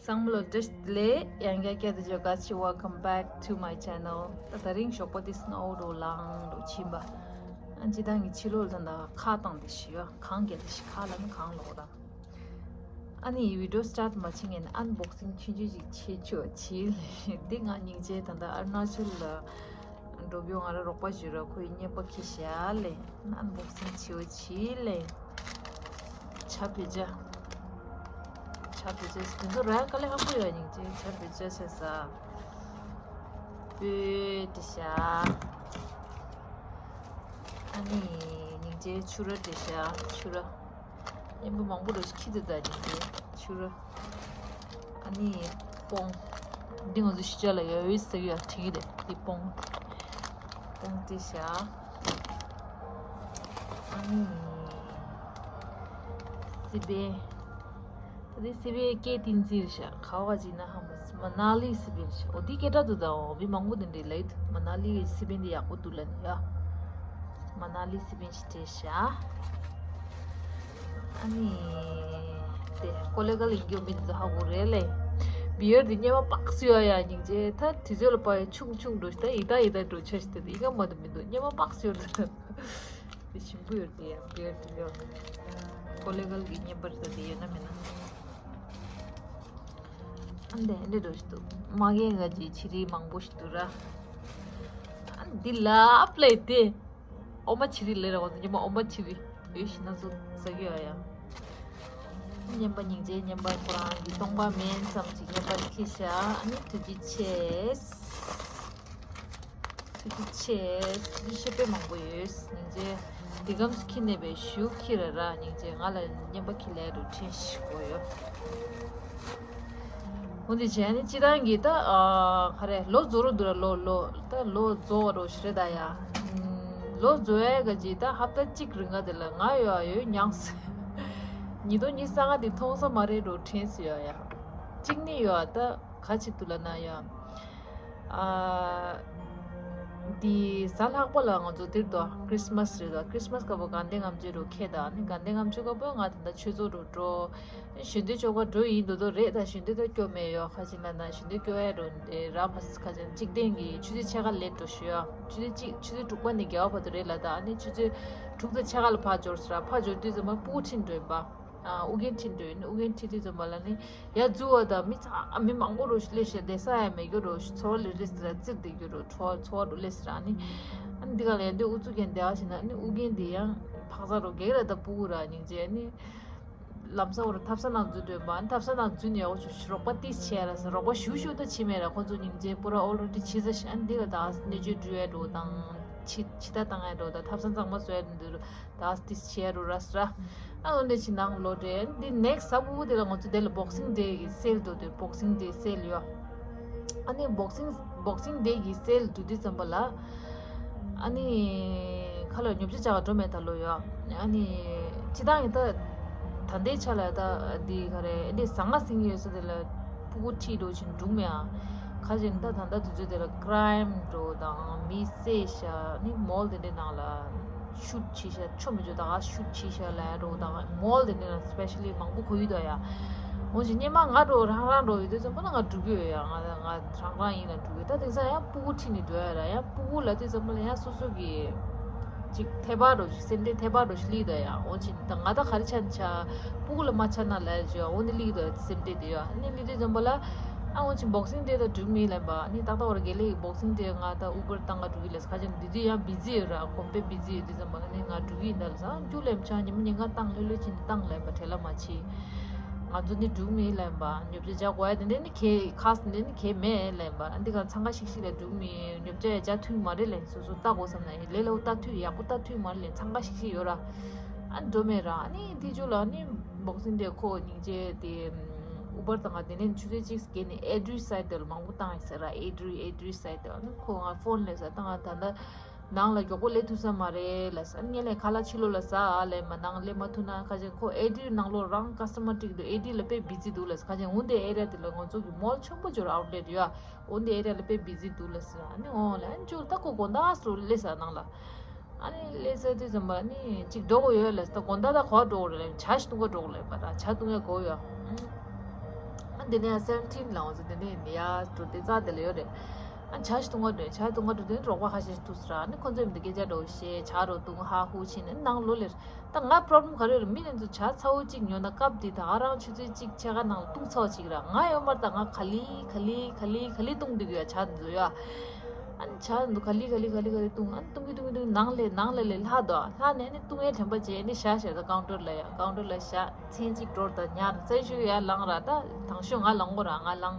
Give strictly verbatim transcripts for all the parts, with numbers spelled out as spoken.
ཚང་མ་ལ་བཀྲ་ཤིས་བདེ་ལེགས། ཡང་བསྐྱར་བསྐྱར་དུ་བརྗོད་ག་ཚི། Welcome back to my channel. ད་དེ་རིང་ཞོགས་པ་དེ་སྔ་པོ་འགྲོ་ལངས་འགྲོ་ཕྱིན་པ། ཨ་ཅི་ད་ངའི་ཕྱི་ལོགས་ལ་ད་ད་ཁ་བཏང་དེ་ཤི་ཡ་གང་རྒྱ་དེ་ཤི་ཁ་ལ་ནི་གང་ལོག་ད། ཨ་ནི་ཡི་བི་ཌི་ཡོ་སི་ཊར་ཊི་མ་བྱེད་ངས་ནི་ཨན་བོག་སིང་ཆུང་ཆུང་ཞིག་བྱེད་ཆོག་བྱིས་ལེ། འདི་ང་སྙིང་རྗེ། ད་ད་ཨ་རུ་ན་ཅལ་ལ་འགྲོ་རྒྱུ་ང་ར་རོགས་པ་ཞུ་ར་ཁོའི་བརྙན་པ་ཁྱི་ཤ་ལེ། ཨན་བོག་སིང་བྱེད་བྱིས་ལེ། ཇ་བེ་ཇ། ཇ་བེ་ཇ་དེ་ཚོ་ར་དཀའ་ལས་ཁག་པོ་ཡོད། སྙིང་རྗེ། ཇ་བེ་ཇ་བྱས་ས། སྤོས་འདྲི་ཤ། ཨ་ནི་སྙིང་རྗེ་ཕྱུ་ར་འདྲི་ཤ། ཕྱུ་ར། ཡིན་པ་མང་པོ་རེ་ཞིག་ཁྱི་དེ་ད་སྙིང་རྗེ་ཕྱུ་ར། ཨ་ནི་སྤོང་། འདི་ང་ཚོ་ཤི་ཅ་ལ་ཡོད་ཡོད་ཟེར་གི་ཡོད་དྲན་གི་རེད། འདི་སྤོང་། སྤོང་འདྲི་ཤ། ཨ་ནི་སི་པན། ད་དེ་སི་པན་སྐད་བསྟན་འཛིན་རེད་ཤག་ག་བ་ཅིག་ན་ཧ་མ་སི་མ་ན་ལི་སི་པན་རེད་ཤག་འོ་དེ་སྐད་གྲགས་འདུག་ད། འོ་མི་མང་པོ་དེ་འདྲས་ལབ་ཀྱི་འདུག་མ་ན་ལི་སི་པན་དེ་ཡག་པོ་འདུག་ལབ་ནས་ཡ། མ་ན་ལི་སི་པན་ཞིག་སྤྲད་ཤག་ཨ་ནི་དེ་ཀོ་ལེ་གལ་ཡིན་རྒྱུ་མི་དེ་ཚོ་ཧ་གོ་རེད་ལེ། བི་ཡར་དེ་སྙེ་མ་པགས་སུ་ཡོད་ཡ། སྙིང་རྗེ། ད་དུས་ཚོད་ལ་དཔག་ཡ་ཆུང་ཆུང་འགྲོ་ཤག་ད་ཡི་ད་ཡི་ད་འགྲོ་ཆ་ཞིག་ད་དེ་ཡི་ག་མ་དུ་མི་འདུག་སྙེ་མ་པགས་སུ་ཡོད་ད། དེ་ཞིམ་པོ་ཡོད་དེ་ཡང་བེར་དེ་ཡོད། ཀོ་ལེ་གལ་གྱི་བརྙན་པར་ད་དེ་ཡོད་ན་མེད་ན། ཨ་འདི་འདི་འགྲོ་ཞིག་འདུག་མ་རྒན་ག་ཅིག་ཕྱི་རིལ་མང་པོ་ཞིག་འདུག་ར། ཨ་འདི་ལབ་ལེ་དེ། ཨོ་མ་ཕྱི་རིལ་ལེ་ར། འོ་ཉི་མ་ཨོ་མ་ཕྱི་རིལ་ཡོད་ཤི་ན་ཚོ་ཟ་གི་ཡོད་ཡ། བརྙན་པ་སྙིང་རྗེ། བརྙན་པ་ཁོ་རང་གི་སྟོང་པ་མིན་ཙམ་ཅིག་བརྙན་པར་ཁྱི་ཤ་ཨ་ནི་ཐུགས་རྗེ་ཆེ། ཐུགས་རྗེ་ཆེ། ཐུགས་རྗེ་ཆེ་དཔེ་མང་པོ་ཡོད། སྙིང་རྗེ། འདི་གམ་སུ་ཁྱི་ནས་པའི་ཞུ་ཁྱི་ར་ར་སྙིང་རྗེ། ང་ལ་བརྙན་པ་ཁྱི་ལས་རུ་ཁྲིན་ཞིག་གོ་ཡོད། འོ་འདི་བྱས་ནས་སྤྱི་བཏང་གི་ད་ཨ་ག་རེ་ལོ་རྫོགས་རོ་འདུག་ར། ལོ་ལོ་ད་ལོ་རྫོགས་རོ་ཞིག་རེད་ད་ཡ། ལོ་རྫོགས་ཡ་ག་ཅིག་ད་ཧབ་ཏ་གཅིག་རིང་ག་དེ་ལ་ང་ཡོད་ཡོད་མྱངས། ཉིས་སྟོང་ཉི་ཤུ་རྩ་ལྔ་འདི་མཐོང་ས་མ་རེད་རོ་ཁྲིན་ཞིག་ཡོད་ཡ། གཅིག་ནི་ཡོད་ད། ག་ཅིག་འདུག་ལབ་ན་ཡ། ཨ། འདི་གཟའ་ལྷག་པ་ལ་ང་ཚོ་འདིར་དུ་ཁྲིས་མས་རེད་དོ། ཁྲིས་མས་སྐབས་དགའ་ལྡན་ལྔ་མཆོད་རུ་ཁེལ་ད། ནི་དགའ་ལྡན་ལྔ་མཆོད་སྐབས་ང་ད་ལྟ་ཆོས་ཚོགས་རུ་འགྲོ། གཞོན་དུས་ཆོ་ག་འགྲོ་ཡིན་འདུག་དོ་རེད་ད། གཞོན་དུས་ད་སྐྱོ་མེད་ཡོ། ཁ་ཅིག་ལ་ན་གཞོན་དུས་སྐྱོ་ཡ་རུ་འདི་ར་མ་སི་ཁ་ཅིག་གཅིག་བརྟན་གྱི་ཆུ་ཚོད་ཕྱེད་ཀ་ལེད་འགྲོ་ཞུ་ཡ། ཆུ་ཚོད་གཅིག་ཆུ་ཚོད་དྲུག་པ་ནས་བརྒྱད་པ་བར་དུ་རེད་ལ། ད་ནི་ཆུ་ཚོད་དྲུག་དང་ཕྱེད་ཀ་ལ་ཕར་འབྱོར་ཟེར་ར། ཕར་འབྱོར་དུས་ཙམ་པ་སྤུ་གུ་ཁྲིད་འགྲོ་ཡིན་པ། ཨ་ཨུ་རྒྱན་ཁྲིད་འགྲོ་ཡིན། ཨུ་རྒྱན་ཁྲིད་དུས་ཙམ་པ་ལ་ནི་ཡ་འཛུལ་བ་དང་མི་ཚ་མི་མང་པོ་རུ་སླེབས་ཤག་བསྡད་ས་ཡ་མེད་རྒྱུ་རུ་ཚོར་བ་ལི་རེས་ལ་བཙིར་བསྡད་རྒྱུ་རུ་ཚོར་ཚོར་བ་རུ་སླེབས་ཟེར་ར། ནི་ཨ་ནི་འདི་ག་ལ་ཡ་འདི་ཨུ་ཚུགས་རྒྱན་བསྡད་པ་ཞིག་ན་ནི་ཨུ་རྒྱན་འདི་ཡང་ཕག་ཚ་རུ་གེགས་ར་ད་སྤུ་གུ་ར་སྙིང་རྗེ། ནི་ལམ་སང་བར་ཐབ་ས་ནང་འཛུལ་འགྲོ་ཡིན་པ། ཨ་ནི་ཐབ་ས་ནང་འཛུལ་ནས་ཡག་པོ་ཞུ་ཞུ་རོགས་པ་ཏིས་བྱས་ར་ཟེར། རོགས་པ་ཞུ་ཞུ་ད་བྱེད་མེད་ར། ཁོ་ཚོ་སྙིང་རྗེ་པུ་ར་ཨོ་ལོ་ཌི་བྱེད་ས་ཞིག་ཨ་ནི་འདི་ལ་ད་སྣོད་བཅུད་འདྲུ་ཡ་འགྲོ་དང་ཕྱི་ཕྱི་ད་བཏང་ཡ་འགྲོ་ད་ཐབ་ས་གཙང་མ་བཟོ་ཡ་འདུག་རུ། ད་ཏིས་བྱེད་ཡ་རུ་ར་ཟེར་ར། ཨ་འོ་འདྲ་ཅིག་ནང་ལོ་རེད། འདི་ནེག་སི་ཊི་ས་བུ་བུ་དེ་ལ་ང་ཚོ་དེ་ལ་བོག་སིང་ཌེ་གི་སེལ་འགྲོ་དུས་བོག་སིང་ཌེ་སེལ་ཡོད། ཨ་ནི་བོག་སིང་བོག་སིང་ཌེ་གི་སེལ་འགྲོ་དུས་ཙམ་པ་ལ། ཨ་ནི་ཁ་ལོ་ཉོ་ཆ་ཆ་ག་འགྲོ་མེད་ད་ལོ་ཡོད། ཨ་ནི་སྤྱི་བཏང་གི་ད་ད་ལྟའི་ཆ་ལ་ད་འདི་ག་རེ་འདི་ཟང་ངེ་ཟིང་ཡོད་ས་དེ་ལ་སྤུ་གུ་ཁྲིད་འགྲོ་ཅིང་འགྲུག་མེད་ཨ། ཁ་ཅིག་ད་ད་ལྟ་དུས་ཚོད་དེ་ལ་ཀ་རའིམ་འགྲོ་དང་མི་བསད་ཤ་ནི་མོལ་དེ་འདྲའི་ནང་ལ། ཤུཊ་བྱས་ཤག་ཆོ་མི་ཆོ་ད་ག་ཤུཊ་བྱས་ཤག་ལ་རོ་ད་ག་མོལ་དེ་འདྲ་ན་སི་པེ་ཤ་ལི་མང་པོ་གོ་ཡི་དོ་ཡ། འོན་ཅིག་སྙེ་མ་ང་འགྲོ་རང་རང་འགྲོ་ཡོད་དུས་ཙམ་པ་ན་ང་འགྲོ་གི་ཡོད་ཡ། ང་ང་རང་རང་ཡིན་ན་འགྲོ་གི་ད་དེང་སང་ཡང་སྤུ་གུ་ཁྲིད་ནས་འགྲོ་ཡ་ར། ཡང་སྤུ་གུ་ལ་དུས་ཙམ་པ་ལ་ཡང་སོ་སོ་གི་ཅིག་ཐེ་བ་རོ་ཅིག་སེམས་ཁྲལ་ཐེ་བ་རོ་ཞིག་སླེབས་དོ་ཡ། འོན་ཅིག་ད་ང་ད་ག་རེ་ཆ་ནི་ཆ་སྤུ་གུ་ལ་མ་ཆ་ན་ལ་ཅིག་འོ་འདི་སླེབས་དོ་སེམས་ཁྲལ་དེ་ཡ། ཨ་ནི་སླེབས་དུས་ཙམ་པ་ལ། ཨ་འོ་ཅིག་བོག་སིང་ཌེ་ད་འགྲུག་མི་ལན་པ། ཨ་ནི་ཏག་ཏག་བར་དགེ་ལེགས་བོག་སིང་ཌེ་ང་ད་ཨུ་བར་བཏང་ག་འགྲུག་གི་ལས་ཁ་ཅིག་འདི་དུས་ཡང་བི་ཛི་ཡོད་ར། གོམ་པའི་བི་ཛི་ཡོད་དུས་ཙམ་པ་ལ་ནི་ང་འགྲུག་གི་ཡིན་ད་ལ་ས་རྒྱུ་ལེམ་ཆང་ཉི་མ་ཉིན་གང་བཏང་ལྷོད་ལྷོད་ཕྱིན་བཏང་ལེན་པ་བྲེལ་ལ་མ་ཕྱིན། ང་ཚོ་ནི་འགྲུག་མི་ལེན་པ། ཉོ་ཆ་བྱ་དགོས་ཡ་དེ་འདྲ་ནི་གས་ཁ་སི་འདྲ་ནི་གས་མེད་ལེན་པ། འདི་ག་འཚང་ཁ་ཤིག་ཤིག་ལ་འགྲུག་མི་ཉོ་ཆ་ཡ་བྱ་ཐུབ་མ་རེད་ལེན། སོ་སོ་ལྟ་དགོས་བསམ་ན་ཡིན་ལས་ལ་འུ་ལྟ་ཐུབ་ཡག་པོ་ལྟ་ཐུབ་མ་རེད་ལེན། འཚང་ཁ་ཤིག་ཤིག་ཡོད་ར། ཨ་འགྲོ་མེད་ར། ཨ་ནི་དེ་ཅུ་ལ་ནི་བོག་སིང་ཌེ་ཁོ་སྙིང་རྗེ་དེ་ཨུ་བར་དང་ང་དེ་ནས་ཆུ་ཚོད་གཅིག་བརྒལ་ནས་ཨེ་ཌི་རི་སའེ་ཌི་དེ་ལ་མང་པོ་བཏང་ཡིན་ཟེར་ར། ཨེ་ཌི་རི་ཨེ་ཌི་རི་སའེ་ཌི་དེ་ལ་ནི་ཁོ་ང་ཕོན་ལས་ས་བཏང་ང་ད་ལྟ། ནང་ལ་མགྱོགས་པོ་སླེབས་ཐུབ་ས་མ་རེད་ལ་ས། ངས་ལས་ཁ་ལག་ཕྱི་ལོགས་ལ་ཟ་ཨ་ལས་མ་ནང་སླེབས་མ་ཐུབ་ན་ཁ་ཅིག་ཁོ་ཨེ་ཌི་ནང་ལོགས་རང་ཀ་སི་ཊ་མར་ཀྲིག་འདུག་ཨེ་ཌི་ལ་དཔེ་བི་ཛི་འདུག་ལ་ས། ཁ་ཅིག་འོན་ཏེ་ཨེ་རི་ཡ་དེ་ལ་ང་ཚོ་གི་མོལ་ཆེན་པོ་འབྱོར་ཨའུ་ཊི་ལེ་ཊི་ཡོད། འོན་ཏེ་ཨེ་རི་ཡ་ལ་དཔེ་བི་ཛི་འདུག་ལ་ས། ཨ་ནི་འོང་ལ་ཨ་ནི་ཅོ་ད་ཁོ་དགོང་དག་སུ་སླེབས་ས་ནང་ལ། ཨ་ནི་སླེབས་ས་དུས་ཙམ་པ་ཨ་ནི་ཅིག་འགྲོ་དགོས་ཡོད་ལ་ས། ད་དགོང་དག་ད་གོ་འགྲོ་དགོས་རེད་ལ་ཇ་ཞིག་འཐུང་ག་འགྲོ་དགོས་ལ་ཡིན་པ་ར། ཇ་འཐུང་ཡ་དགོས་ཡོད། ཨ་ འདི་ནས་seventeen ལ་འོང་ཚོ་འདི་ནས་ནི་ཡ་འགྲོ་དེ་རྩ་དེ་ལ་ཡོད་རེད། ཨ་ཇ་ཞིག་འཐུང་བ་འདོད་ཇ་འཐུང་བ་འགྲོ་དེ་རོགས་པ་ཁ་ཤས་ཤིག་ཐུག་སོང་ར་ནི་ཁོ་ཚོས་མི་འདི་སྐད་ཆ་འགྲོ་ཤེས་ཇ་རོ་འཐུང་ཧ་ཧུ་ཕྱིན་ནི་ནང་ལོ་ལེར། ད་ང་problem ག་རེ་རེད། མི་དེ་ཚོ་ཇ་ཚ་བོ་གཅིག་ཉོ་ན་སྐབས་དེ་ད་ག་རང་ཆུ་ཚོད་གཅིག་ཕྱེད་ཀ་ནང་ལ་བཏུང་ཚར་བ་ཅིག་ར། ང་ཡོད་མར་ད་ང་ག་ལེ་ག་ལེ་ག་ལེ་ག་ལེ་བཏུང་འདུག་ཡ་ཇ་འདི་ཚོ་ཡ། ཨ་ནི་ཇ་འདི་ག་ལེ་ག་ལེ་ག་ལེ་ག་ལེ་བཏུང་ཨ་ནི་བཏུང་གི་བཏུང་གི་བཏུང་ནང་ལས་ནང་ལས་ལས་ལྷག་འདུག་ལྷག་ནས་ཨ་ནི་བཏུང་ཡའི་དྲན་པ་བརྗེད་ཨ་ནི་ཞག་ཞག་ད་counter ལ་ཡ་counter ལ་ཞག་ཚན་གཅིག་འགྲོར་ད་ཉར་ཚེ་ཤོས་ཡ་ལངས་ར་ད་དང་ཤོས་ང་ལངས་གོ་ར་ང་ལངས།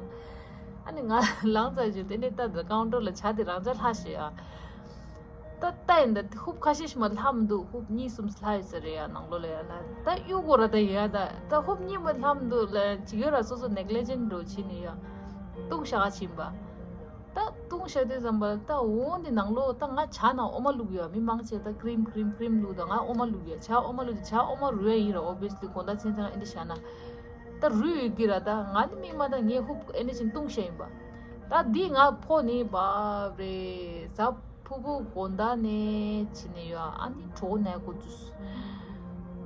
ཨ་ནི་ང་ལངས་ཚར་རྗེས་དེ་ནས་ད་ད་counter ལ་ཇ་དེ་རང་ཇ་ལྷག་ཤེས་ཨ། ད་ལྟ་ཡིན་ད་ཧུབ་ཁ་ཤས་ཤིག་མ་ལྷག་མི་འདུག་ཧུབ་གཉིས་གསུམ་ལྷག་ཡོད་ས་རེད་ཡ་ནང་ལོ་ལ་ཡ་ལ་ད་གཡུག་གོ་ར་ད་ཡ་ད་ད་ཧུབ་གཉིས་མ་ལྷག་མི་འདུག་ལ་ཅིག་ཡོད་ར་སོ་སོ་negligent འགྲོ་བྱེད་ནི་ཡ་ཏུང་ཤ་ག་ཕྱིན་པ། ད་ཏུང་ཤ་དེ་ཙམ་པ་ད་འོང་དེ་ནང་ལོ་ད་ང་ཇ་ནང་འོ་མ་བླུག་ཡ་མི་མང་ཆེ་ད་cream cream cream བླུག་ད་ང་འོ་མ་བླུག་ཡ་ཇ་འོ་མ་བླུག་དེ་ཇ་འོ་མ་རུལ་ཡ་ཡིན་ར་obviously དགོང་དག་མཚན་མཚན་ཨེ་འདྲ་བཞག་ན། ད་རུལ་ཡོད་ཀྱི་ར་ད་ང་ནི་མིག་མ་ད་ངའི་ཧུབ་ཨེ་ནི་ཅིན་བཏུང་ཤ་ཡིན་པ། ད་འདི་ང་ཕོ་ནི་བབ་རེད་གཟའ་ཕུར་བུ་དགོང་དག་ནས་ཕྱིན་ནས་ཡོད་ཨ་ནི་གྲོགས་ནས་འགོ་འཛུགས།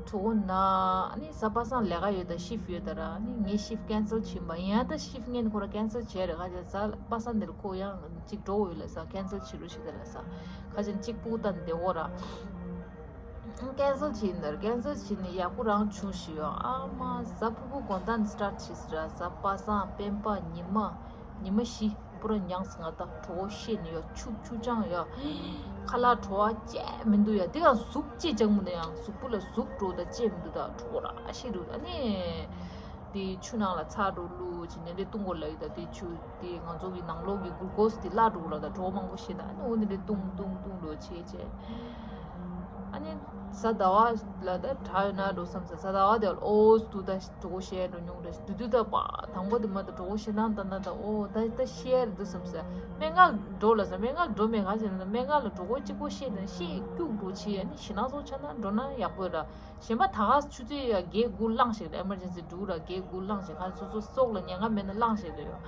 གྲོགས་ན་ཨ་ནི་གཟའ་པ་སངས་ལས་ཀ་ཡོད་ད་shift ཡོད་ད་ར་ཨ་ནི་ངའི་shift cancel བྱིན་པ་ཡིན་ཨ་ད་shift ངན་ཁོ་ར་cancel བྱས་རེད་ཁ་ཅིག་གཟའ་པ་སངས་འདིར་ཁོ་ཡང་ཅིག་འགྲོ་འོས་ལ་ས་cancel བྱེད་རོགས་བྱེད་ད་ལ་ས་ཁ་ཅིག་ཅིག་སྤུག་ད་འདེ་འོ་ར། cancel བྱས་ནས་cancel བྱས་ནས་ཡག་པོ་རང་བྱུང་ཞིག་ཡོད་ཨ་མ་གཟའ་ཕུར་བུ་དགོང་དག་ནས་start བྱས་ཟེར་ར་གཟའ་པ་སངས་སྤེན་པ་ཉི་མ་ཉི་མ་བཞི་པུ་ར་མྱངས་ང་ད་གྲོགས་ཤེས་ནས་ཡོད་ཆུ་ཆུ་ཆང་ཡོད་ཁ་ལག་བྲོ་བ་བཅས་མི་འདུག་ཡ་དེ་ཡང་གཟུགས་བཅས་ཅང་མི་འདུག་ཡང་གཟུགས་པོ་ལ་གཟུགས་བྲོ་ད་བཅས་མི་འདུག་ད་གྲོགས་ར་ཤེས་འདུག་ཨ་ནི། དེ་ཆུ་ནང་ལ་ཚ་འགྲོ་བླུགས་བྱས་ནས་འདྲེ་བཏུང་དགོས་ལབ་ཡོད་ད་དེ་ཆུ་དེ་ང་ཚོ་གི་ནང་ལོགས་ཀྱི་glucose དེ་བརླག་འགྲོ་ལ་ད་གྲོགས་མང་པོ་ཤེས་ད་ཨ་ནི་འོ་འདི་འདྲེ་བཏུང་བཏུང་བཏུང་འགྲོ་བྱས་བྱས། ཨ་ནི་གཟའ་ཟླ་བ་ལ་ད་དྲག་ཡོད་ན་འགྲོ་བསམ་ས་གཟའ་ཟླ་བ་དེ་ཨོ་སུ་ད་གྲོགས་བཤད་འགྲོ་མྱོང་རེད་དུ་དུ་ད་པ་དང་པོ་དེ་མ་ད་གྲོགས་བཤད་ན་ད་ན་ད་ཨོ་ད་ད་བཤད་རེད་འདུག་བསམ་ས་སྨན་ཁང་འགྲོ་ལ་ས་སྨན་ཁང་འགྲོ་མེད་ག་ཟེར་ན་སྨན་ཁང་ལ་གྲོགས་གཅིག་པོ་བཤད་ན་བཤད་སྐྱུག་འགྲོ་ཆེ་ཨ་ནི་ཞེ་ན་སོགས་ཆ་ན་འགྲོ་ན་ཡག་པོ་ར། གཞན་པ་ད་ག་ཆུ་ཚོད་ཡ་བརྒྱད་དགུ་བླངས་ཤིག་རེད་emergency འགྲོ་ར་བརྒྱད་དགུ་བླངས་ཤིག་ག་སོ་སོ་སྲོག་ལ་ཉེན་ཁ་མེད་ན་བླངས་ཤིག་རེད་ཡོ།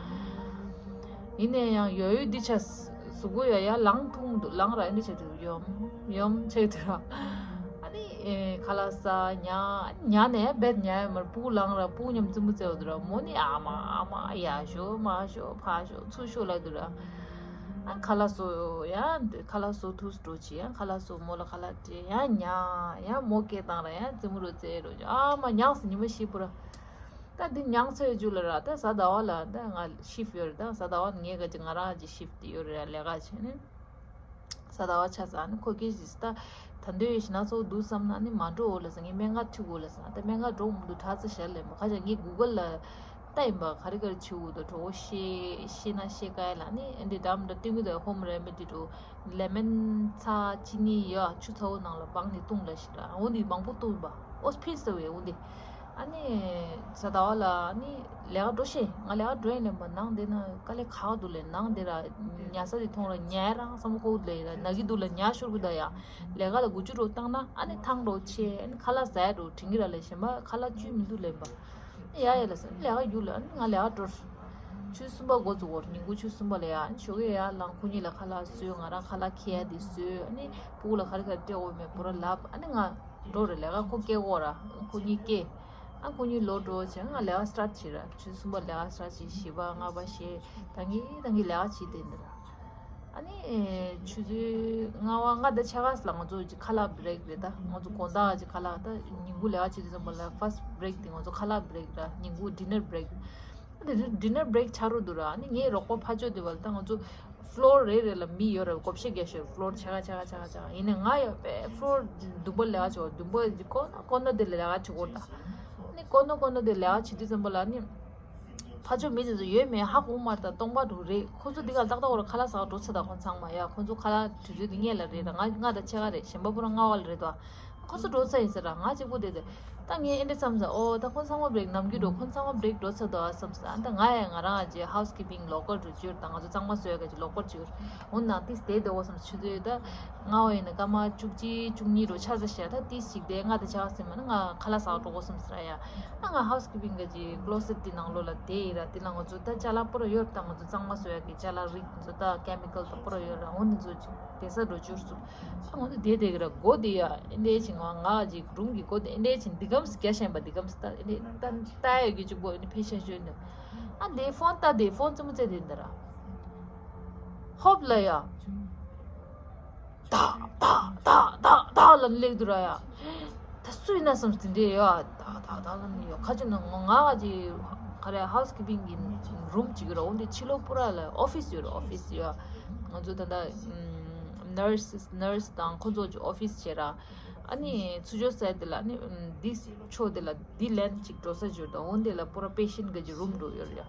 ཡིན་ནའི་ཡང་ཡོད་ཡོད་འདི་ཆ་གཟུགས་པོ་ཡ་ཡ་ལངས་ཐུང་འདུག་ལངས་ར་འདི་ཆ་འདུག་ཡོམ་ཡོམ་ཆེ་འདུག་ར། ཨ་ནི་ཨེ་ཁ་ལག་ཟ་ཉ་ཉ་ནས་བེད་ཉ་ཡོད་མར་སྤུ་གུ་ལངས་ར་སྤུ་གུ་མཉམ་རྩེད་མོ་རྩེ་བ་འདུག་ར་མོ་ནི་ཨ་མ་ཨ་མ་ཡ་ཤོ་མ་ཤོ་ཕ་ཤོ་ཚུ་ཤོ་ལ་འདུག་ར། ཨ་ཁ་ལག་བཟོ་ཡ་ཁ་ལག་བཟོ་ཐུག་འགྲོ་ཅི་ཡ་ཁ་ལག་བཟོ་མོ་ལ་ཁ་ལག་སྤྲད་ཡ་ཉ་ཡ་མོ་སྐད་བཏང་ར་ཡ་རྩེད་མོ་རུ་རྩེ་རུ་ཨ་མ་ཉག་སི་ཉི་མ་ཤི་པུ་ར། ད་འདི་ཉག་ཚོའི་རྒྱུ་ལ་ར་ད་གཟའ་ཟླ་བ་ལ་ད་ང་shift ཡོད་རེད་ད་གཟའ་ཟླ་བ་ངས་ག་ཅི་ང་རང་ཅི་shift ཡོད་རེད་ལས་ཀ་བྱས་ནས་གཟའ་ཟླ་བ་ཆ་ཚང་ནི་ཁོ་སྐད་ཅིག་ད་ད་འདོད་ཡོད་ཤི་ན་ཚོ་འདུག་བསམ་ན་ནི་མ་འགྲོ་འོ་ལ་ས་ངས་སྨན་ཁང་ཁྲིད་དགོས་ལ་ས་ད་སྨན་ཁང་འགྲོ་མི་འདུག་དྲག་ཚེ་ཞལ་ལས་མ་ཁ་ཅག་ངས་Google ལ། ལྟ་ཡིན་པ་ག་རེ་ག་རེ་བྱེད་འུ་དོ་གྲོགས་ཤེས་ཤེས་ན་ཤེས་ཀ་ཡ་ལ་ནི་ཨེ་འདྲི་འདྲ་མི་འདྲ་སྟོན་གི་འདུག་ཧོམ་རེ་མེ་ཌི་འགྲོ་ལེ་མན་ཚ་ཅི་ནི་ཡ་ཆུ་ཚ་བོ་ནང་ལ་སྦངས་ནས་བཏུང་ལ་ཞིག་ར་འོ་འདི་མང་པོ་བཏུང་བ་ཨོ་ཕིན་སི་ཏ་བས་འོ་འདི་ཨ་ནི་ས་ད་བ་ལ་ནི་ལས་ཀ་འགྲོ་ཤེས་ང་ལས་ཀ་འགྲོ་ཡིན་ལེན་པ་ནང་འདི་ན་དཀའ་ལས་ཁག་འདུག་ལས་ནང་འདི་ར་ཉལ་ས་འདི་མཐོང་ར་ཉལ་རང་བསམ་བློ་ཁོག་ལས་ར་ན་གི་འདུག་ལ་ཉལ་ཤོར་གི་ད་ཡ་ལས་ཀ་ལ་དགུ་བཅུ་རོ་བཏང་ན་ཨ་ནི་ཐང་རོ་ཆེ་ཨ་ནི་ཁ་ལག་ཟ་ཡ་རོ་དྲིན་གི་ར་ལས་གཞན་པ་ཁ་ལག་བཅུད་མི་འདུག་ལེན་པ། ཡ་ཡ་ལ་ས་ལས་ཀ་རྒྱུགས་ལ་ཨ་ནི་ང་ལས་ཀ་འགྲོ། ཆུ་གསུམ་པ་འགོ་བཙུགས་འོར་ཉིན་གུང་ཆུ་གསུམ་པ་ལ་ཡ་ཨ་ནི་ཞོགས་ཀས་ཡར་ལངས་ཁོ་གཉིས་ལ་ཁ་ལག་བཟོས་ང་རང་ཁ་ལག་ཁྱེར་ཡ་དེ་བཟོས་ཨ་ནི་སྤུ་གུ་ལ་ག་རེ་ག་རེ་སྤྲད་དགོས་མེད་པོ་ར་ལབ་ཨ་ནི་ང་འགྲོ་རེད་ལས་ཀ་ཁོ་སྐྱེལ་དགོས་ར་ཁོ་གཉིས་སྐྱེལ་ཨ་ཁོ་གཉིས་ལོག་འགྲོ་བྱས་ང་ལས་ཀ་start བྱེད་ར་ཆུ་གསུམ་པ་ལས་ཀ་start བྱེད་བཞི་པ་ལྔ་པ་བཞེས་ད་ངས་ད་ངས་ལས་ཀ་བྱེད་དེ་འདི་ར། ཨ་ནི་ཆུ་ཚོད་ལྔ་པ་ལྔ་དང་ཕྱེད་ཀ་ལ་ང་ཚོ་ཅིག་ཁ་ལག་break རེད་ད། ང་ཚོ་དགོང་དག་ཅིག་ཁ་ལག་ད་ཉིན་གུང་ལས་ཀ་བྱེད་དུས་ཙམ་པ་ལ་first break དེ་ང་ཚོ་ཁ་ལག་break ར་ཉིན་གུང་dinner break ཨ་ནི་dinner break ཆགས་རོགས་འདུག་ར། ཨ་ནི་ངའི་རོགས་པ་ཕ་ཇོ་དེ་བ་ལ་ད་ང་ཚོ་floor རེ་རེ་ལ་མི་ཡོད་ར་བགོ་བཤའ་རྒྱག་ཤོར་floor ཆ་ག་ཆ་ག་ཆ་ག་ཆ་ག་ཡིན་ནའི་ང་ཡོད་པས་floor བདུན་པ་ལས་ཀ་བྱེད་བདུན་པ་ཀོ་ན་ཀོ་ན་དེ་ལ་ལས་ཀ་བྱེད་དགོས་ད། ཨ་ནི་ཀོ་ན་ཀོ་ན་དེ་ལས་ཀ་བྱེད་དུས་ཙམ་པ་ལ་ཨ་ནི། ཕ་ཆོས་མི་དེ་ཚོ་ཡོད་མེད་ཧ་གོ་མ་རེད་ད་སྟོང་པ་འདུག་རེད། ཁོ་ཚོ་འདི་ག་ཏག་ཏག་འོ་ར་ཁ་ལག་ཟ་ག་འགྲོ་ཚར་ད་ཁོང་ཚང་མ་ཡ་ཁོ་ཚོ་ཁ་ལག་དུས་ཚོད་འདི་ངེད་ལ་རེད་ད་ང་ལྔ་དང་ཕྱེད་ཀ་རེད་གཞན་པ་པུ་ར་ལྔ་བ་ལ་རེད་དོ། ཁོ་ཚོ་འགྲོ་ཚར་ཡིན་ཟེར་ར་ང་གཅིག་པུ་དེ་དེ་ད་ངས་ཨེ་འདྲ་བསམ་ས་ཨོ་ད་ཁོང་ཚང་མ་break ནམ་རྒྱུན་འགྲོ་ཁོང་ཚང་མ་break འགྲོ་ཚར་དོ་ཨ་བསམ་ས་ཨ་ད་ང་ཡ་ང་རང་ཨ་ཅེ་housekeeping local འགྲོ་རྒྱུར་ད་ང་ཚོ་གཙང་མ་བཟོ་ཡ་ག་ཅིག་local འགྲོ་རྒྱུར་འོ་ན་ཏིས་དེ་དེ་འོ་བསམ་ཆུ་ཚོད་ད། ལྔ་བ་ཡིན་ན་སྐར་མ་བཅུ་གཅིག་བཅུ་གཉིས་རུ་ཆ་ཚ་ཤ་ད་ཏིས་ཞིག་དེ་ལྔ་དང་ཆ་ཟིན་མ་ན་ང་ཁ་ལག་ཟ་འགྲོ་གོ་སོང་ཟེར་ཡ། ཨ་ང་housekeeping གི་closet དེ་ནང་ལོགས་ལ་དེ་ཡིན་ར་དེ་ལ་ང་ཚོ་ད་ཅ་ལག་པོ་ར་ཡོད་ད་ང་ཚོ་གཙང་མ་བཟོ་ཡ་གི་ཅ་ལག་རིགས་ང་ཚོ་ད་chemical ད་པོ་ར་ཡོད་ར་འོ་ནི་ཚོ་ཅིག་དེ་ས་འགྲོ་བཅུར་སོང་། ཨ་ང་ཚོ་དེ་དེ་གི་ར་སྒོ་དེ་ཡ་ཨེ་འདྲས་ཅིག་ང་ང་ཅིག་རུམ་གི་སྒོ་དེ་ཨེ་འདྲས་ཅིག་འདི་གམ་སི་རྒྱ་ཤན་པ་འདི་གམ་སི་ད་ཨེ་འདྲས་ད་ལྟ་ཡ་གི་ཅིག་པོ་ཨེ་འདྲས་ཕེ་ཤ་ཤོད་འདི། ཨ་འདི་ཕོན་ལྟ། འདི་ཕོན་རྩེད་མོ་རྩེ་དེ་འདི་ར། ཧོབ་ལ་ཡ། ཏག་ཏག་ཏག་ཏག་ཏག་ལ་སླེབས་འདུག་ར་ཡ། ད་སུ་ཡིན་ན་བསམ། དེ་འདྲས་ཡ་ཏག་ཏག་ཏག་ལ་ནི་ཡ། ཁ་ཅིག་ན་ང་ང་ག་ཅིག་ག་རེ་ཧའུ་སི་ཀི་པིང་གི་རུམ་ཅིག་ཡོད་ར། འོ་འདི་ཕྱི་ལོགས་པུ་ར་ལ་ཨོ་ཕིས་ཡོད་ར། ཨོ་ཕིས་ཡ། ང་ཚོ་ད་ལྟ་ནར་སི་ནར་སི་དང་ཁོ་ཚོ་ཅིག་ཨོ་ཕིས་བྱེད་ར། ཨ་ནི་ཚུར་ཕྱོགས་ས་དེ་ལ་ཨ་ནི་འདི་ཕྱོགས་དེ་ལ་འདི་ལན་ཅིག་འགྲོ་ས་ཅིག་ཡོད་ར། འོ་འདི་ལ་པུ་ར་པེ་ཤེན་ག་ཅིག་རུམ་འགྲོ་ཡོད་ར་ཡ།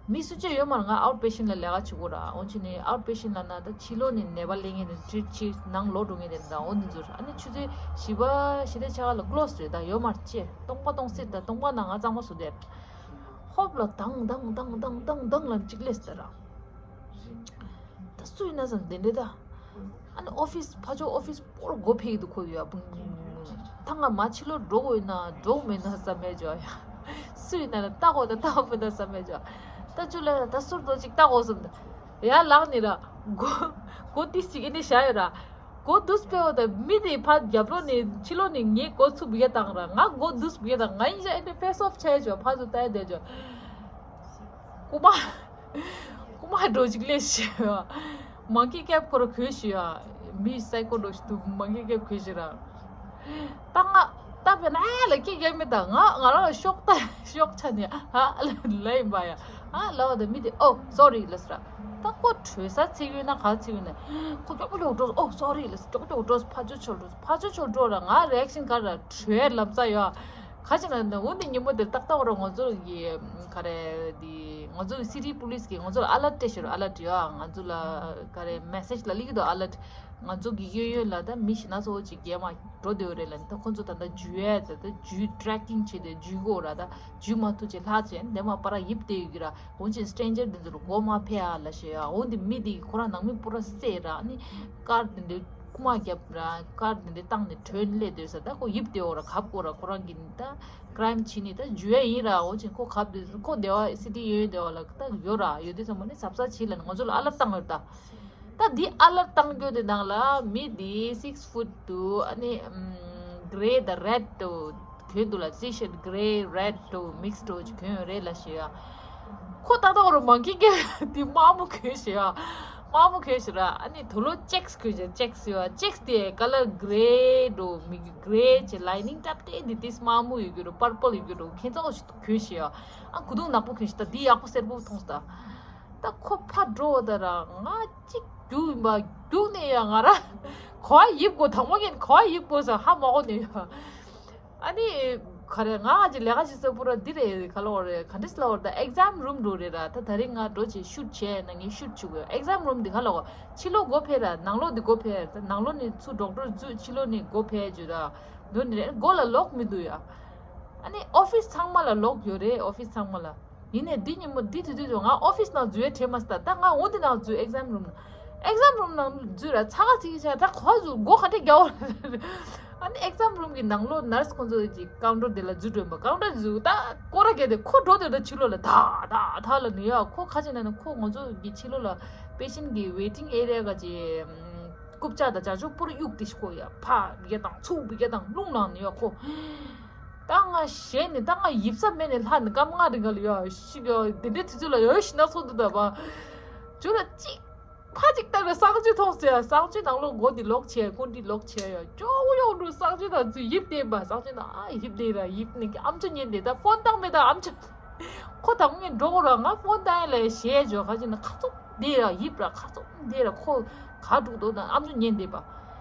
མི་སུ་གཅིག་ཡོད་མ་རེད། ང་ཨའུཊ་པེ་ཤེན་ལ་ལས་ཀ་བྱེད་དགོས་ར། འོན་ཆེ་ནི་ཨའུཊ་པེ་ཤེན་ལ་ན་ད་ཕྱི་ལོགས་ནས་ནད་པ་སླེབས་མཁན་དེ་ཊི་རིཊ་བྱེད། ནང་ལོག་འགྲོ་མཁན་དེ་འདྲ། འོ་འདི་ཚོ་ར། ཨ་ནི་ཆུ་ཚོད་བཞི་པ་བཞི་དེ་ཆ་ག་ལ་ཀློ་སི་རེད། ད་ཡོད་མ་རེད་ཅེ། སྟོང་པ་སྟོང་སེ། ད་སྟོང་པ་ན་ང་གཙང་མ་བཟོ་བསྡད། ཧོབ་ལ་དང་དང་དང་དང་དང་ལ་གཅིག་སླེབས་ད་ར། ད་སུ་ཡིན་ན་བསམ། དེ་འདྲས་ད། ཨ་ནི་ཨོ་ཕིས་ཕར་ཕྱོགས་ཨོ་ཕིས་པོར་སྒོ་ཕྱེ་གི་འདུག་ཁོ་ཡོད་ཡ། ད་ང་མར་ཕྱི་ལོགས་འགྲོ་དགོས་ཡིན་ན་འགྲོ་མེད་ན་བསམ་མེད་ཅོ་ཡ། སུ་ཡིན་ན་ལ་ལྟ་དགོས་ད་ལྟ་མེད་ན་བསམ་མེད་ཅོ། ད་ཅུ་ལ་ད་ཟུར་དུ་ཅིག་ལྟ་དགོས་བསམ། ད་ཡར་ལངས་ནི་ར། སྒོ་སྒོ་ཏི་སི་ཅིག་ཨེ་ནི་བཞག་ཡོད་ར། སྒོ་དུས་ཕེ་འོ་ད་མི་དེ་ཕར་རྒྱབ་ལོགས་ནས་ཕྱི་ལོགས་ནས་ངའི་སྒོ་ཚུགས་པའི་ཡ་དང་ར། ང་སྒོ་དུས་པའི་ཡ་དང་། ང་ཡིན་ཅག་ཨེ་ནི་ཕེ་སི་ཨོཕ་བྱས་ཅོ། ཕར་ཚུར་ལྟ་ཡ་བསྡད་ཅོ། རྐུ་མ། རྐུ་མ་འགྲོ་ཅིག་ལས་ཤེས། མང་ཀི་ཀེབ་ཁོ་ར་གོན་ཤི་ཡ། མི་སའི་ཀོ་འགྲོ་ཞིག་འདུག་མང་ཀི་ཀེབ་གོན་ཤི་ར། ད་ང་ད་བས་ན་ཨ་ལ་ཀི་ཀེབ་མི་ད། ང་ང་རང་ལ་ཤོག་ད་ཤོག་ཆ་ནས་ཨ་ལ་ཡིན་པ་ཡ། ཨ་ལ་བ་ད་མི་དེ་ཨོ་སོ་རི་ལ་སི་ར། ད་ཁོ་བྲོས་ས་ཚིག་ཡོད་ན་ག་ཚིག་ཡོད་ན། ཁོ་ཀྱོག་ཀྱོག་འགྲོ། ཨོ་སོ་རི་ལ་སི། ཀྱོག་ཀྱོག་འགྲོ། ཕར་ཕྱོགས་ཕྱོགས་འགྲོ། ཕར་ཕྱོགས་ཕྱོགས་འགྲོ་ར། ང་རི་ཨེག་ཤན་ག་ར་བྲོས་ལབ་ས་ཡོད། ག་ཅི་ན་ན་འོ་འདི་ཉིན་མོ་དེར་ཏག་ཏག་ར་ང་ཚོ་གི་ག་རེ་འདི་ང་ཚོ་གི་སི་ཊི་པུ་ལིས་གི་ང་ཚོ་ལ་ཨ་ལར་ཊི་སྤྲད་ཤོར། ཨ་ལར་ཊི་ཡ། ང་ཚོ་ལ་ག་རེ་མེ་སེཇ་ལ་སླེབས་ཀྱི་འདུག་ཨ་ལར་ཊི། ང་ཚོ་གི་གཡས་གཡོན་ལ་ད་མི་ཞིག་སྣ་ཚོགས་ཅིག་རྒྱལ་མ་འགྲོ་བསྡད་ཡོད་རེད་ལ། ད་ཁོ་ཚོ་ད་ལྟ་འཇུ་ཡས་ད་ད་འཇུ་ཊེ་རེ་ཀིང་བྱས་ཏེ་འཇུ་དགོས་ར། ད་འཇུ་མ་ཐུབ་ཅེས་ལྷག་ཅེས་འདས་མ་པ་ར་ཡིབ་བསྡད་ཡོད་ཀྱི་ར། འོན་ཀྱང་སི་ཊེན་ཇར་འདི་ཚོ་ལ་མགོ་མ་ཕེ་ཨ་ལ་ཞེས་ཡ། འོ་འདི་མི་འདི་ཁོ་རང་ནང་མི་པུ་ར་བསད་ར། ཨ་ནི་ཀར་འདི་འདྲའི་རྐུ་མ་རྒྱབ་ར། ཀར་འདི་འདྲའི་བཏང་ནས་བྲོས་སླེབས་སྡོད་ས། ད་ཁོ་ཡིབ་སྡོད་ཡོད་ར། གབ་དགོས་ར། ཁོ་རང་གི་ད་ཀ་རའིམ་བྱས་ནས་ད་འཇུ་ཡ་ཡིན་ར། འོ་ཅིག་ཁོ་གབ་སྡོད། ཁོ་སྡེ་བ་སི་ཊི་གཡས་གཡོན་སྡེ་བ་ལ་ད་ཡོད་ར། ཡོད་དུས་ཙམ་པ་ནི་གཟབ་གཟབ་བྱེད་ལབ་ནས་ང་ཚོ་ལ་ཨ་ལར་བཏང་ཡོད་ད། ད་འདི་ཨ་ལར་བཏང་རྒྱུ་དེ་ནང་ལ་མི་འདི་སིགས་ཕུཊ་དུ་ཨ་ནི་ཨམ་གྷི་རེ་དང་རེཌ་དུ་གྱོན་འདུག་ལ། ཊི་ཤརཊ་གྷི་རེ་རེཌ་དུ་མིགས་དུ་ཅིག་གྱོན་ཡོད་རེད་ལ་ཞེས་ཡ། ཁོ་ཏག་ཏག་རུ་མང་ཀི་ཀེབ་དེ་དམར་མོ་གྱོན་ཞེས་ཡ། དམར་མོ་གྱོན་ཞེས་ར། ཨ་ནི་དུ་ལོ་ཅེག་སི་གྱོན་ཞེས། ཅེག་སི་ཡོད་ཡ། ཅེག་སི་དེ་ཀ་ལར་གྷི་རེ་དུ་མིག་གྷི་རེ་ཅེ་ལའི་ནིང་ཏག་ཏག་དེ་དེ་དམར་མོ་ཡོད་རྒྱུ་རུ་པར་པལ་ཡོད་རྒྱུ་རུ་ཁྱེད་ཚོ་ཞིག་གྱོན་ཞེས་ཡ། ཨ་གུ་དུང་ནག་པོ་གྱོན་ཞེས། ད་དེ་ཡག་པོ་སེར་པོ་མཐོང་སོང་ད། ད་ཁོ་ཕར་འགྲོ་བ་ད་ར་ང་གཅིག་རྒྱུག་ཡིན་པ། རྒྱུག་ནས་ཡ་ང་ར་ག་པར་ཡིབ་དགོས། དང་པོ་ངས་ག་པར་ཡིབ་དགོས་ཟེར་ཧ་མ་གོ་ནས་ཡ། ཨ་ནི་ག་རེ་ང་ཅིག་ལས་ཀ་བྱེད་ས་པུ་ར་འདི་རེད། ག་ལ་བ་རེད། ག་འདྲས་ལ་བ་རེད། ད་ཨེག་ཛམ་རུམ་འགྲོ་རེད་ར། ད་ད་རིང་ང་འགྲོ་བྱས་ཤུཊ་བྱས་ན་ངས་ཤུཊ་བྱེད་དགོས། ཨེག་ཛམ་རུམ་འདི་ག་ལ་བ། ཕྱི་ལོགས་སྒོ་ཕྱེ་ར། ནང་ལོགས་འདི་སྒོ་ཕྱེ་ར། ད་ནང་ལོགས་ནས་ཚུར་ཌོག་ཊར་འཛུལ། ཕྱི་ལོགས་ནས་སྒོ་ཕྱེ་བརྗོད་ར། འདུག་ནི་རེད། སྒོ་ལ་ལོག་མི་འདུག་ཡ། ཨ་ནི་ཨོ་ཕིས་ཚང་མ་ལ་ལོག་ཡོད་རེད། ཨོ་ཕིས་ཚང་མ་ལ། ཡིན་ནའི་འདི་ཉིན་མོ་འདི་དུས་དུས་དུ་ང་ཨོ་ཕིས་ནང་འཛུལ་ཡས་བྲེལ་མ་སོང་། ད་ད་ང་འོ་འདི་ནང་འཛུལ། ཨེག་ཛམ་རུམ་ནང་། ཨེག་ཛམ་རུམ་ནང་འཛུལ་ར། ཚ་ག་ཚིག་གི་ཆ་ད་ག་པར་འཛུལ། སྒོ་ག་འདྲས་རྒྱག་པ་རེད། ཨ་ནི་ཨེག་ཛམ་རུམ་གྱི་ནང་ལོགས་ནར་སི་ཁོང་ཚོ་གི་ཀའུན་ཊར་དེ་ལ་འཛུལ་འགྲོ་ཡིན་པ། ཀའུན་ཊར་འཛུལ་ད་སྐོར་ར་བརྒྱབ་སྟེ་ཁོ་འགྲོ་དེ་འདྲ་ཕྱི་ལོགས་ལ་ད་ད་ད་ལ་ནི་ཡ། ཁོ་ག་ཅི་ན་ནི་ཁོ་ང་ཚོ་གི་ཕྱི་ལོགས་ལ་པེ་ཤེན་གྱི་ཝེ་ཊིང་ཨེ་རི་ཡ་ག་ཅི་རྐུབ་ཀྱག་དང་ལྗགས་ཀྱོག་པུར་གཡུག་དེ་ཤི་ཁོ་ཡ། ཕ་བི་ག་དང་ཚུགས་བི་ག་དང་རླུང་ལངས་ནི་ཡ་ཁོ། ད་ང་ཞེད་ནས་ད་ང་ཡིབ་ས་མེད་ནས་ལྷག་ནས་སྐར་མ་ལྔ་རིང་ག་ལ་ཡ་ཤི་ག་དེ་འདྲའི་དུས་ཚོད་ལ་ཡ་ཤི་ན་སོང་འདུག་ད་བ། ཇོ་ལ་གཅིག་ཕ་གཅིག་བལྟས་ན་གསང་སྤྱོད་མཐོང་ཟེར་ཡ། གསང་སྤྱོད་ནང་ལོགས་སྒོ་འདི་ལོག་བྱས། ཀུན་འདི་ལོག་བྱས་ཡ། ཅོག་ཡོང་འགྲོ། གསང་སྤྱོད་ནང་ཚུད་ཡིབ་བསྡད་པ། གསང་སྤྱོད་ནང་ཨ་ཡིབ་བསྡད་ར། ཡིབ་ནས་ཨམ་ཅོག་ཉན་བསྡད། ད་ཕོན་བཏང་མེད། ད་ཨམ་ཅོག་ཁོ་དང་ངས་འགྲོ་དགོས་ར། ང་ཕོན་བཏང་ཡ་ལས་ཞེད་ཇོ། ག་ཅི་ན་ཁ་ཚུགས་བསྡད་ར། ཡིབ་ར། ཁ་ཚུགས་བསྡད་ར། ཁོ་ག་འགྲོ་འདུག་ན་ཨམ་ཅོག་ཉན་བསྡད་པ།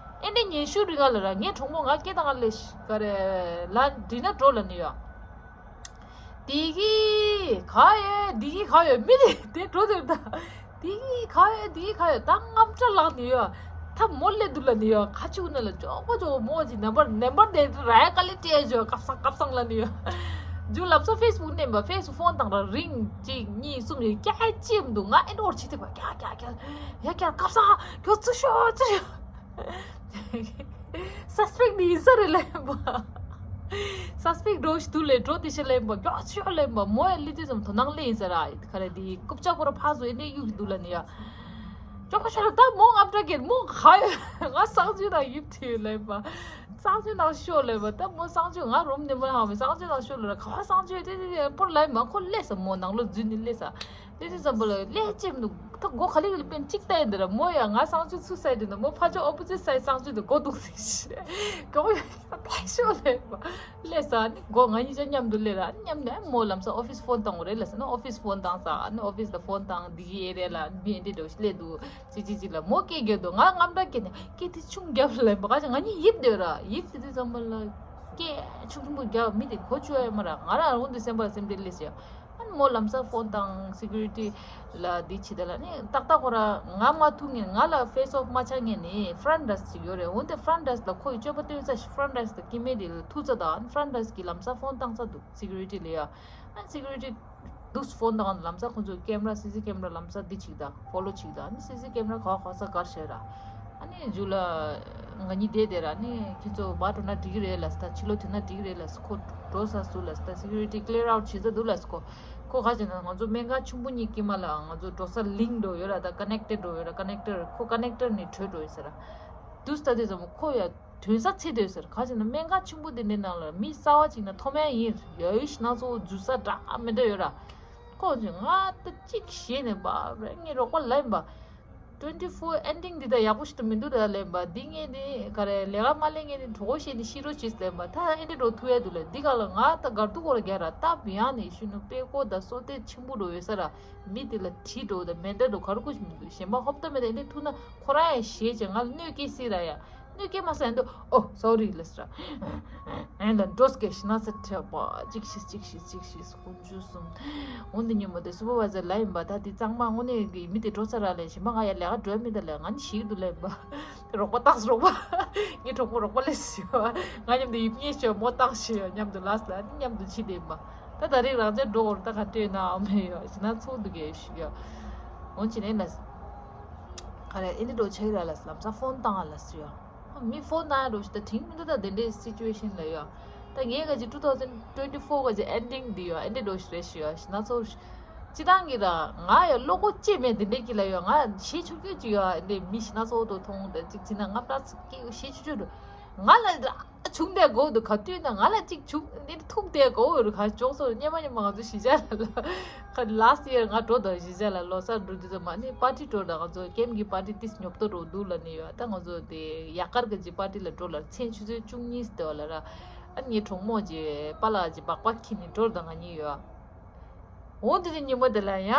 ཨེ་འདྲ་ཉན་ཤུགས་རིང་ག་ལ་ར། ངའི་གྲོགས་མོ་ང་སྐད་བཏང་ག་ལས་ག་རེ་ལ་འདྲི་ན་འགྲོ་ལ་ནི་ཡ། དེ་གི་ག་ཡོད། དེ་གི་ག་ཡོད། མི་དེ་དེ་འགྲོ་དེར་ད། དེ་གི་ག་ཡོད། དེ་གི་ག་ཡོད། ད་རྔམ་སྐྲ་ལངས་ནི་ཡོད། ད་མོ་སླེབས་འདུག་ལ་ནི་ཡོད། ཁ་ཆུ་ན་ལ་ཅོག་པོ་ཅོག་པོ་མོ་ཅིག་ནམ་བར་ནམ་བར་དེ་ར་ཡ་ཀ་ལི་སྤྲད་ཅོ། ཀབ་སང་ཀབ་སང་ལ་ནི་ཡོད། ཇུ་ལབ་ས་ཕེ་སི་བུག་ནས་མ་ཕེ་སི་བུག་ཕོན་བཏང་ར། རིང་གཅིག་གཉིས་གསུམ་ཡོད། ཀྱ་ཅེམ་འདུག་ང་ཨེ་འོར་ཆི་ཐེ་བ་ཀྱ་ཀྱ་ཀྱ་ཡ་ཀྱ་ཀབ་སང་ཀྱོ་ཚུ་ཤོ་ཚུ་ཤོ། སཱ་སི་པེག་འདི་ཡིན་ས་རེད་ལབ་ཡིན་པ། སཱ་སི་པེག་འགྲོ་ཞིག་འདུག་ལས་འགྲོ་དེ་ཤ་ལབ་ཡིན་པ། མགྱོགས་ཤོག་ལབ་ཡིན་པ། མོ་ཡ་ལི་དུས་ཙམ་དོ་སྣང་ལེ་ཡིན་ས་ར། ག་རེ་འདི་རྐུབ་ཀྱག་པོ་ར་ཕ་བཟོ་ཡིན་ནས་གཡུག་གི་འདུག་ལ་ནི་ཡ། ཨ་ཁོ་ཤ་ལ་ད་མོ་ངམ་ཏྲ་གེར་མོ་ཁ་ཡོད། ང་གསང་སྤྱོད་དང་ཡིབ་ཐེ་ལེ་བ། གསང་སྤྱོད་དང་ཤོ་ལེ་བ། ད་མོ་གསང་སྤྱོད་ང་རུམ་ནས་མོ་ཧ་མི་གསང་སྤྱོད་དང་ཤོ་ལེ་ར་ག་བ་གསང་སྤྱོད་དེ་དེ་དེ་པོར་ལེ་མ་ཁོ་ལེ་ས་མོ་ནང་ལོ་འཛུལ་ནི་ལེ་ས། ལེ་དེ་ཙམ་པོ་ལ་ལེ་ཅེམ་འདུག་ད་སྒོ་ག་ལེ་ག་ལེ་པན་གཅིག་ལྟ་ཡིན་དེ་ར་མོ་ཡ་ང་གསང་སྤྱོད་ཚུ་སའི་དེ་ན་མོ་ཕ་ཅོ་ཨོ་པོ་ཛིཊ་སའི་གསང་སྤྱོད་དེ་སྒོ་འདུག་ཟེར་ཤི། ག་བ་ཡ་ད་ཤོ་ལེ་བ། ལས་ས་ནི་སྒོ་ང་གཉིས་ཆ་མཉམ་དུ་སླེབས་ར་མཉམ་ནས་མོ་ལམ་སང་ཨོ་ཕིས་ཕོན་བཏང་དགོས་རེད་ལ་ཟེར་ན་ཨོ་ཕིས་ཕོན་བཏང་ས་ནི་ཨོ་ཕིས་ལ་ཕོན་བཏང་འདི་གི་ཨེ་རེ་ལ་མི་འདི་འདྲ་སླེབས་འདུག་ཅི་ཅི་ཅི་ལ་མོ་སྐད་རྒྱབ་འདུག་ང་རྔམ་སྐྲག་སྐད་ནས་སྐད་དེ་ཆུང་རྒྱབ་ལ་ལབ་པ་ག་ཅི་ང་གཉིས་ཡིབ་སྡོད་ར་ཡིབ་དེ་དུས་ཙམ་པ་ལ་སྐད་ཆུང་ཆུང་པོ་རྒྱབ་མི་དེ་གོ་ཆོད་ཡ་མ་ར་ང་རང་རུང་དུ་སེམས་པ་ལ་སེམས་ཁྲལ་སླེབས་ཟེར། ཨ་ནི་མོ་ལམ་སང་ཕོན་བཏང་སི་ཀུ་རི་ཊི་ལ་འདི་བྱེད་དེ་ལ་ནི་ཏག་ཏག་ཁོ་ར་ང་མ་ཐུག་ངེས་ང་ལ་ཕེ་སི་ཨོཕ་མ་ཆགས་ངེས་ནི་ཕ་རན་ཌེ་སི་ཅིག་ཡོད་རེད། འོན་ཏེ་ཕ་རན་ཌེ་སི་ལ་ཁོ་ཡི་སྤྱོད་པ་སྟོན་ས་ཕ་རན་ཌེ་སི་ལ་སྐྱེ་དམན་དེ་ལ་ཐུག་ཚ་དང་ཕ་རན་ཌེ་སི་གི་ལམ་སང་ཕོན་བཏང་ཚ་འདུག་སི་ཀུ་རི་ཊི་ལ་ཡ། ཨ་ནི་སི་ཀུ་རི་ཊི་འདུག་ཕོན་བཏང་ལམ་སང་ཁོ་ཚོ་ཀེམ་ར་སི་སི་ཀེམ་ར་ལམ་སང་འདི་བྱེད་ད་ཕོ་ལོ་བྱེད་ད་ཨ་ནི་སི་སི་ཀེམ་ར་ག་བ་ག་ས་གར་བྱས་ར། ཨ་ནི་མཇུག་ལ་ང་གཉིས་བསྡད་དེ་ར་ནི་ཁྱེད་ཚོ་བར་འགྲོ་ན་འགྲིག་གི་རེད་ལ་ས་ད་ཕྱི་ལོགས་ཐོན་ན་འགྲིག་གི་རེད་ལ་ས་ཁོ་འགྲོ་ས་སུ་ལ་ས་ད་སི་ཀུ་རི་ཊི་ཀི་ལི་ཡར་ཨའུཊ་བྱེད་ས་འདུག་ལ་ས་ཁོ་ཁོ་ག་བྱས་ན་ང་ཚོ་སྨན་ཁང་ཆུང་པོ་གཉིས་དཀྱིལ་མ་ལ་ང་ཚོ་འགྲོ་ས་ལིང་འགྲོ་ཡོད་ར་ད་ཀ་ནེག་ཊེཌ་འགྲོ་ཡོད་ར་ཀ་ནེག་ཊར་ཁོ་ཀ་ནེག་ཊར་ནས་བྲོས་འགྲོ་ཡོད་ས་ར་དུས་ད་དེ་ཙམ་ཁོ་ཡ་ཐོན་ས་ཚེ་དོད་ཟེར་ག་ཅིག་ན་སྨན་ཁང་ཆེན་པོ་དེ་འདྲའི་ནང་ལ་མི་གསར་བ་ཅིག་ན་ཐོག་མའི་ཡིན་ཡ་ཡིན་ཞིག་ན་ཚོ་འཛུལ་ས་འདྲ་མི་འདྲ་ཡོད་ར། ཁོ་ཚོས་ང་ད་གཅིག་ཞེད་ནས་བབ་རེད་ངས་རོགས་པ་ལབ་ཡིན་པ། ཊུ་ཝེན་ཊི་ཕོར་ཨེན་ཌིང་འདི་ད་ཡག་པོ་ཞིག་ཏུ་མི་འདུག་ད་ལབ་ཡིན་པ་འདི་ངས་ནི་ག་རེ་ལས་ཀ་མ་ལས་ངས་ནི་གྲོགས་པོ་བཤད་ནི་ཤི་རོ་བྱེད་ལབ་ཡིན་པ་ད་ཨེ་འདྲ་འགྲོ་ཐུབ་ཡ་འདུག་ལ་འདི་ག་ལ་ང་ད་གར་འདུག་གོ་ར་རྒྱ་ར་སྟབས་ཡང་ནས་ཤུ་ནུ་པེ་ཀོ་ད་སོ་ཏེ་ཆེན་པོ་འགྲོ་ཡོད་ས་ར་མི་དེ་ལ་དྲིས་འགྲོ་ད་མེ་མདའ་འགྲོ་ག་རུ་ཁུ་ཞིག་མི་འདུག་གཞན་པ་ཧོབ་ཏ་མེད་ད་ཨེ་འདྲ་ཐུག་ན་ཁོ་རང་ཡང་ཞེད་བྱས་ང་ལ་གནོད་སྐྱེལ་སྲིད་ར་ཡ། གནོད་སྐྱེལ་མ་ས་ཡིན་འདུག་ཨོ་སོ་རི་ལ་ཟེར། ཨེ་ལ་འགྲོ་སྐད་ཤི་ན་ས་ཁྲེག་པ་གཅིག་ཤི་གཅིག་ཤི་གཅིག་ཤི་དཀོན་མཆོག་གསུམ། འོན་ཏེ་ཉིན་མོ་དེ་སུ་པར་ཝའི་ཛར་ལ་ཡིན་པ་ད་དེ་གཙང་མ་དངོས་གནས་ཀྱི་མི་དེ་འགྲོ་ས་ར་ལས་གཞན་པ་ང་ཡ་ལས་ཀ་འགྲོ་མི་ད་ལས་ང་ནི་ཤི་གི་འདུག་ལ་ཡིན་པ། རོགས་པ་བཏང་རོགས་པ། ངའི་གྲོགས་པོ་རོགས་པ་ལས་ཤི་བ། ང་མཉམ་དུ་ཡིབ་ཉེས་ཤོ་མོ་བཏང་ཤི་ཡ་མཉམ་དུ་ལ་ས་ལ་ནི་མཉམ་དུ་ཕྱི་དེ་ཡིན་པ། ད་ད་རེས་རང་ཅག་འགྲོ་འོར་ད་ག་སྤྲད་ན་ཨ་མེ་ཡོ་ཞི་ན་ཚོགས་འདུག་གས་ཤི་ཡ། འོན་ཅི་ནས་ལ་ས། ག་རེ་ཨེ་འདྲ་འགྲོ་ཆེ་ར་ལ་ས་ལམ་སང་ཕོན་བཏང་ཨ་ལ་ས་ཡོ། མི་ཕོན་ན་རོ་ཞིག་ད་དྲིང་མི་འདུག་ད་དེ་འདྲའི་སི་ཅུ་ཨེ་ཤན་ལ་ཡོད། ད་ངས་ག་ཅིག་two thousand twenty four ག་ཅིག་ཨེན་ཌིང་འདི་ཡོད་ཨེ་འདྲའི་འགྲོ་ཞིག་རེད་ཞུ་ཡོད་ཞིག་ན་ཚོ་སྤྱི་བཏང་གི་ར་ང་ཡ་བློ་ཁོག་ཅེས་མེད་དེ་འདྲའི་གི་ལ་ཡོད་ང་ཞེ་ཆུང་ཆུང་ཅིག་ཡོད་ཨེ་འདྲའི་མི་ཞིག་ན་ཚོ་དོ་མཐོང་ད་ཅིག་ཅི་ན་ང་པྲ་ཚིག་གི་ཞེ་ཆུང་ཆུང་འགྲོ་ང་ལ་ར་བྱུང་དེ་གོ་འདུག་ག་དུས་ན་ང་ལ་ཅིག་བྱུང་ཨེ་འདྲའི་ཐུག་དེ་གོ་ཡོད་རུ་ག་ཅོག་སོ་སྙེ་མ་སྙེ་མ་ང་ཚོ་ཞི་ཅ་ལ་ལ། ཁ་last year ང་འགྲོ་དང་གཞིས་ཆགས་ལ་ལོ་གསར་འགྲོ་དུས་ཙམ་མ་ནི་པར་ཊི་འགྲོ་དང་ང་ཚོ་ཀེམ་གི་པར་ཊི་ཏིས་ཉོབ་ཏོ་འགྲོ་འདུག་ལ་ནི་ཡོད་ད་ང་ཚོ་དེ་ཡག་གར་གི་ཅི་པར་ཊི་ལ་འགྲོ་ལ་མཚན་ཆུ་ཚོད་བཅུ་གཉིས་དེ་བ་ལ་ར་ཨ་ངའི་གྲོགས་མོ་ཅི་པཱ་ལགས་ཀྱི་སྦག་སྦག་ཁྱེར་ནི་འགྲོ་དང་ང་གཉིས་ཡོད། འོ་དེ་དེ་ཉིན་མོ་དེ་ལ་ཡང་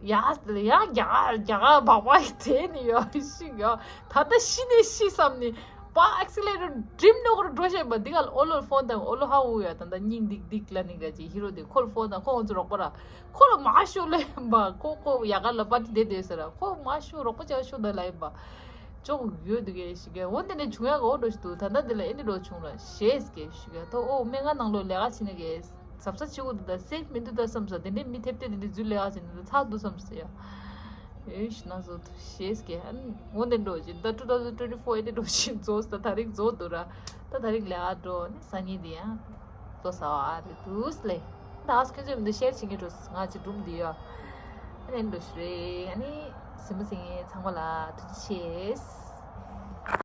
ཡག་ཡང་རྒྱ་གར་རྒྱ་གར་སྦག་སྦག་དེ་ནི་ཡོད་ཤི་ཡོད་ད་ལྟ་ཤི་ནི་ཤི་བསམ་ནི། པ་ཨེག་སི་ལེ་ཊར་འགྲིམ་ནོ་ཁོ་ར་འགྲོ་བྱས་པ་འདི་ག་ལ་ཨོ་ལོ་ཕོན་དང་ཨོ་ལོ་ཧ་འུ་ཡ་ད་ད་སྙིང་སྡིག་སྡིག་ལ་ནི་ག་ཅི་ཧི་རོ་དེ་ཁོ་ལ་ཕོན་དང་ཁོ་ང་ཚོ་རོགས་པ་ར་ཁོ་ལ་མ་ཤོ་ལེ་ཡིན་པ་ཁོ་ཁོ་ཡ་ག་ལ་པ་ཏི་དེ་དེ་ཟེར་ར་ཁོ་མ་ཤོ་རོགས་པ་ཅག་ཤོ་ད་ལ་ཡིན་པ་ཅོག་ཡོད་འདུག་གས་ཤི་གས་འོ་དེ་ནས་བྱུང་ཡ་ག་འོ་འགྲོ་ཞིག་འདུག་ད་ད་དེ་ལ་ཨེ་འདི་འགྲོ་བྱུང་ར་ཞེས་གས་ཤི་གས་ད་ཨོ་སྨན་ཁང་ནང་ལོ་ལས་ཀ་བྱེད་ནི་གས། གཟབ་གཟབ་བྱེད་དགོས་འདུག་ད་སེབ་མི་འདུག་ད་བསམ་ས་དེ་འདྲའི་མི་ཐེབས་ཐེབས་དེ་འདྲའི་འཛུལ་ལས་ཨ་ཅེ་འདི་ད་ཚར་འདུག་བསམ་ས་ཡ། ཨེ་ཤི་ན་བཟོ་ཤེས་ཀྱི་ཨ་ནི་འོ་འདི་འགྲོ་ཅིག་ད་two thousand twenty four ཨེ་འདྲ་འགྲོ་ཅིག་རྫོགས་ད་ད་རིག་རྫོགས་འདུག་ར་ད་ད་རིག་ལས་ཨ་འགྲོ་ནི་སང་ཉིན་འདི་ཡང་རྫོགས་ས་བ་ཨ་རེད་འདུག་ལེ། ད་ཨ་སི་ཁྱོད་ཚོས་མི་འདི་ཤེར་བྱེད་ངེས་འགྲོ་ང་ཅིག་སྒྲུང་འདི་ཡོད་ཨ་ནི་འགྲོ་ཤི་རེད་ཨ་ནི་སིམ་སིང་ཚང་མ་ལ་ཐུགས་རྗེ་ཆེ།